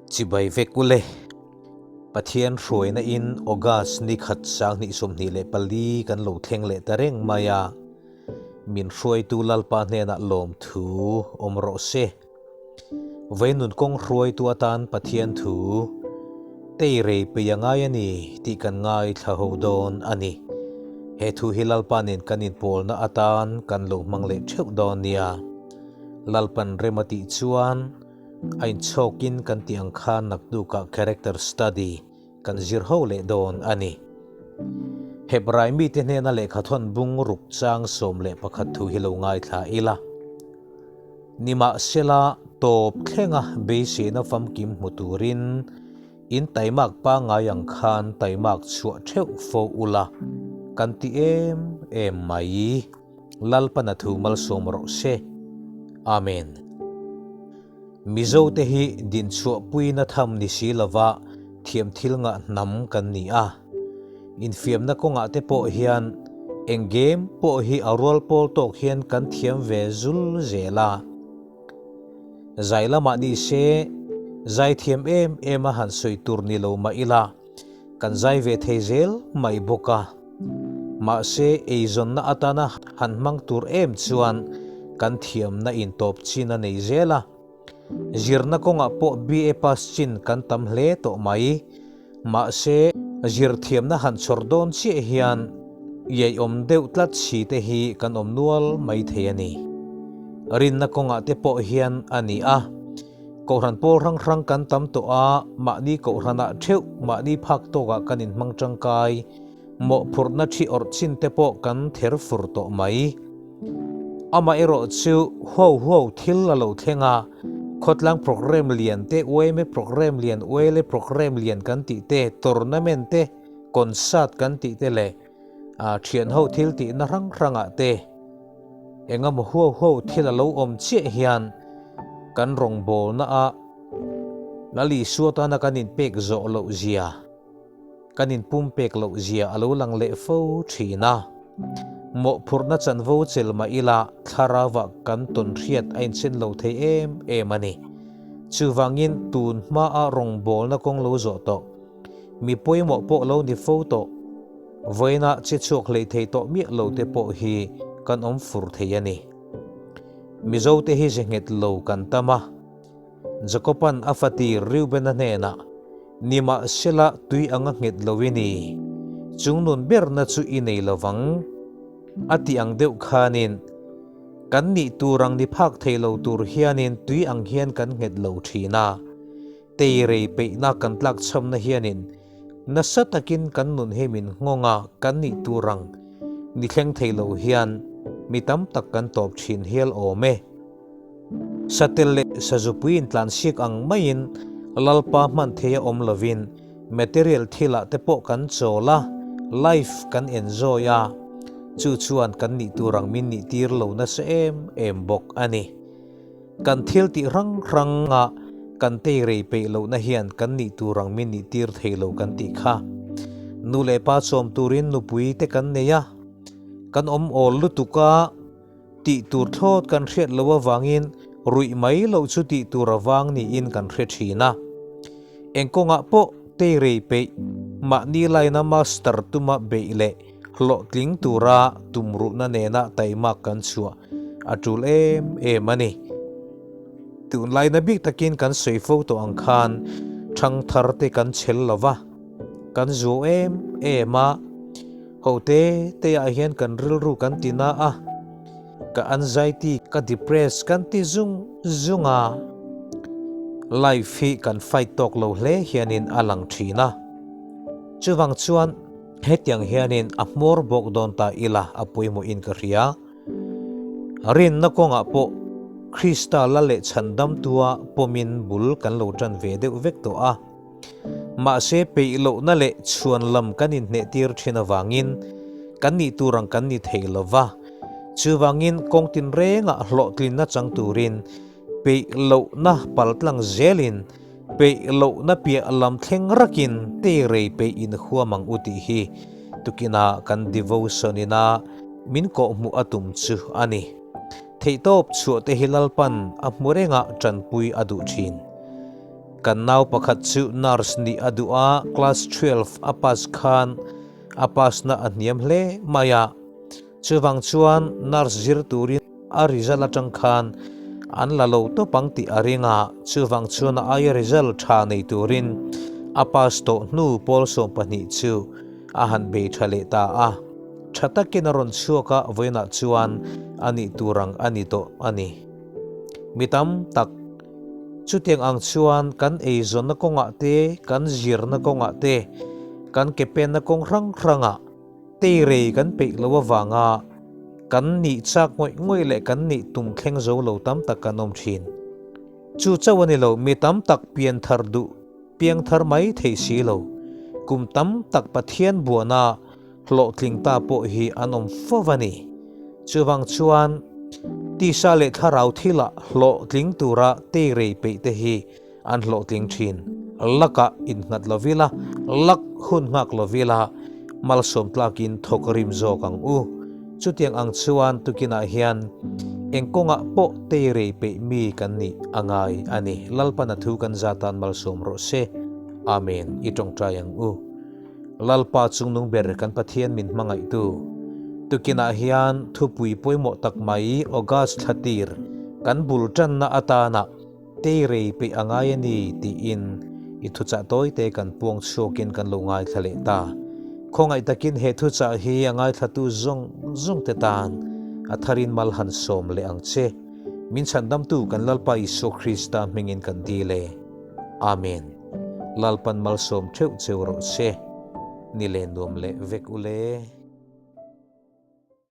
Chibai vek ule. Pathian hruaina in August ni khat 2024 kan lo thleng leh ta reng mai a. Min hruaitu Lalpa hnenah lawmthu awm rawh se. Vainun kawng hruaitu atan Pathian thu teirei pei a ngai a ni tih kan ngaithla ho dawn a ni. He thu hi Lalpa nen kan inpawlna atan kan lo hmang leh theuh dawn nia. Lalpan rem a tih chuan a inchhawkin kan tih ang khan naktukah character study kan zir ho leh dawn a ni. Hebrai mite hnena lehkhathawn bung ruk chang 11 thu hi lo ngaithla ila. Nimahsela, tawp thlenga beiseina famkim hmu turin in taimak pangngai ang khan taimak chhuah theuh fo ula kan ti em em mai. Lalpana thu malsawm rawh se. Amen. Mizote hi dinchhuahpuina tham ni si lova thiam thil ngah hnam kan ni a. Infiamna kawngah te pawh hian eng game pawh hi a rual pawl tawk hian kan thiam ve zul zel a. Zai lamah ni se zai thiam em em a han sawi tur ni lo mah ila kan zai ve thei zel mai bawk a. Mahse eizawnna atana han hmang tur em chuan kan thiamna intawp chin a nei zel a. Zirna kawngah pawh BA pass chin kan tam hle tawh mai. Mahse, zirthiamna han chhawr dawn chiah hian iaiawm deuh tlat si te hi kan awm nual mai thei a ni. Rinna kawngah te pawh hian a ni a. Kohhran pawl hrang hrang kan tam tawh a, mahni kohhranah theuh mahni phak tawkah kan inhmang tangkai. Mawhphurhna thi awrh chin te pawh kan ther fur tawh mai. Amaherawh chu huau huau thil a lo thleng a, khawtlang programme lian te, yma programme lian, YLA programme lian kan tih te, tournament te, concert kan tih te leh thian ho thil tihna hrang hrangah te engemaw huau huau thil a lo awm chiah hian kan rawngbawlna ah Lal Isua tana kan inpek zawh loh zia Kan inpumpek loh zia a lo lang leh fo thin a. Mawhphurhna chanvo chel mah ila thlarauah kan tawn hriat a inchen lo thei em em a ni. Chuvangin tun hmaa rawngbawlna kawng lo zawh tawh, mi pawimawh pawh lo ni fo tawh, vawiina che chhuak hlei thei tawh miah lo te pawh hi kan awm fur thei a ni. Mizote hi ze nghet lo kan tam a. Jakoban a fatir Reubena hnenah, Nimahsela tui anga nghet lo i ni, chung nun berna chu i nei lo vang, a ti ang deuh khanin, Kan nih tur ang ni phak thei lo tur hianin tui ang hian kan nghet lo thin a, teirei peihna kan tlakchhamna hianin nasa takin kan nun hi min nghawng a, kan nih tur ang ni thleng thei lo hian mi tam tak kan tawp thin hial awm e. Satel leh sazupui intlansiak ang maiin Lalpa hman thei a awm lovin material thilah te pawh kan chawl a, life kan enjoy a, chu chuan kan nih tur ang min nih tir lo nasa em em bawk a ni. Kan thil tih hrang hranga kan teirei peih lohna hian kan nih tur ang min nih tir thei lo kan tih kha. Nu leh pa chawm turin nupui te kan nei a, kan awm awl lutuk a, Tih tur thlawt kan hriat loh avangin ruih mai loh chu tih tur avang niin kan hre thin a. Eng kawngah pawh teirei peih, mahni laina master tuma beih leh hlawhtling tura tumruhna nena taimak kan chhuah a tul em em a ni. Tunlaina bik takin kan sawi fo tawh ang khan thangthar te kan chhel lo va, kan zuau em em a. Ho te te ah hian kan rilru kan ti na a, ka anxiety, ka depress kan ti zung zung a, life hi kan fight tawk lo hle hianin a lang thin a. Chuvang chuan hetiang hianin a hmawr bawk dawn ta ila a pawimawhin ka hria. Rinna kawngah pawh Krista la leh chhandamtua pawmin bul kan lo tan ve deuh vek tawh a. Mahse peih lohna leh chhuan lam kan inhnehtir thin avangin kan nih tur ang kan ni thei lo va. Chuvangin kawng tinrengah hlawhtlinna chang turin peih lohna paltlang zelin peih lohna piah lam thleng rakin teirei peih inhuam ang u tih hi tukina kan devotion ina min kawhhmuh a tum chu a ni. Theihtawp chhuah te hi Lalpan a hmu rengah tanpui a duh thin. Kan nau pakhat chu nurse nih a duh a, class 12 a pass khan a pass na a hniam hle mai a. Chuvang chuan nurse zir turin a result atang khan an la lo tawp ang tih a ring a, chuvang chuan a aia result tha nei turin a pass tawh hnu pawl 12 chu a han bei tha leh ta a. Tha takin a rawn chhuak a, vawiinah chuan a nih tur ang a ni tawh a ni. Mi tam tak chutiang ang chuan kan eizawnna kawngah te, kan zirna kawngah te, kan ke penna kawng hrang hrangah Teirei kan peih lo avanga kan nih chak ngawih ngawih leh kan nih tum thleng zo lo tam tak kan awm thin. Chu chauh a ni lo, mi tam tak pian thar duh piang thar mai thei si lo. Kum tam tak Pathian buana hlawhtling ta pawh hi an awm fo a ni. Chuvang chuan tisa leh thlarau thilah hlawhtling tura teirei peih te hi An hlawhtling thin. Lakah innghat lo ila, lak hun nghak lo ila, malsawm tlakin thawk rim zawk ang u. Chutiang ang chuan tukinah hian eng kawngah pawh teirei peih mi kan nih a ngai a ni. Lalpan a thu kan za tan malsawm rawh se. Amen. I tawngtai ang u. Lalpa chungnung ber kan Pathian min hmangaihtu. Tukinah hian thupui pawimawh tak mai August thla tir kan bul tanna atana Teirei peih a ngai a ni tiin i thuchah tawite kan puang chhuakin kan lo ngaithla leh ta. Khawngaih takin he thuchah hi a ngaithlatu zawng zawng te tan a tharin mal han sawm leh ang che. Min chhandamtu kan Lalpa Isua Krista hmingin kan dil e. Amen. Lalpan malsawm theuh cheu rawh se. Ni leh nuam leh vek ule.